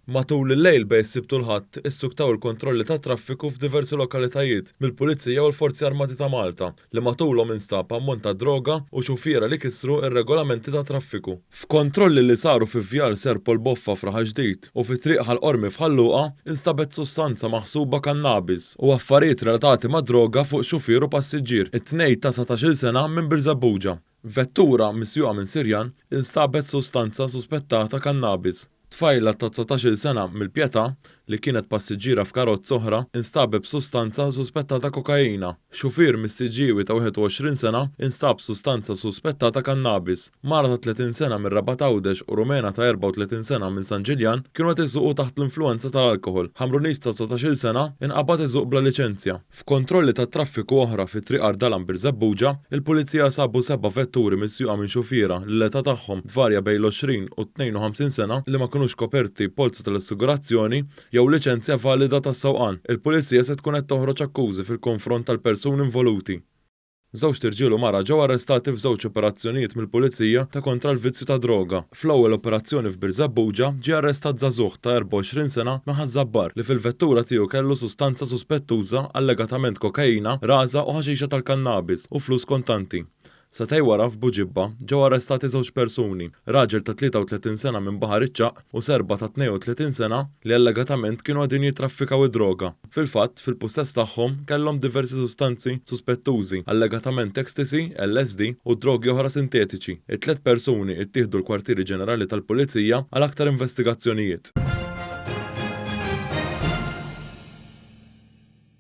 Matul il-lejl bejn is-Sibt u l-Ħadd issuktaw il-kontrolli tat-traffiku f'diversi lokalitajiet mill-Pulizija u l-Forzi Armati ta' Malta li matulhom instab ammont ta' droga u xufiera li kisru r-regolamenti tat-traffiku. F'kontrolli li saru fi Vjal Sir Paul Boffa f'Raħal Ġdid u fi Triq Ħal Qormi f'Ħal Luqa instabet sustanza maħsuba kannabis u affarijiet relatati mad-droga fuq xufier u passiġġier, it-tnejn ta' 19-il sena minn Birżebbuġa. F'vettura misjuqa minn Sirjan instabet sustanza suspettata kannabis. Tfajla ta' 19-il sena mill-Pietà, li kienet passiġġiera f'karozza oħra, instabet b'sustanza suspettata kokaina. Xufier mis-Siġġiewi ta' 21 sena instab b'sustanza suspettata kannabis. Mara ta' 30 sena mir-Rabat Għawdex u Rumena ta' 34 sena minn San Ġiljan kienu qed isuqu taħt l-influwenza tal-alkoħol. Ħamruniż ta' 19-il sena inqabad isuq bla liċenzja. F'kontrolli tat-traffiku oħra fi Triq Ardalan Birżebbuġa, il-Pulizija sabu seba' vetturi misjuqa minn xufiera li l-età tagħhom tvarja bejn l-20 u t-52 sena li ma kinux koperti b'polza tal-assigurazzjoni jew liċenzja valida tas-sewqan. Il-Pulizija se tkun qed toħroġ akkużi fil-konfront tal-persuni involuti. Żewġt irġiel u mara ġew arrestati f'żewġ operazzjonijiet mill-Pulizija ta' kontra l-vizzju tad-droga. Fl-ewwel operazzjoni f'Birżebbuġa ġie arrestat żagħżugħ ta' 24 sena minn Ħaż-Żabbar li fil-vettura tiegħu kellu sustanza suspettuża allegatament kokaina, raża u ħaxixa tal-kannabis u flus kontanti. Sagħtejn wara f'Buġibba ġew arrestati żewġ persuni, raġel ta' 33 sena minn Baħar iċ-Ċagħaq u Serba ta' 32 sena li allegatament kienu qegħdin jittraffikaw id-droga. Fil-fatt, fil-pussess tagħhom kellhom diversi sustanzi suspettużi, allegatament ecstasy, LSD u drogi oħra sintetiċi. It-tlett persuni ttieħdu l-Kwartieri Ġenerali tal-Pulizija għal aktar investigazzjonijiet.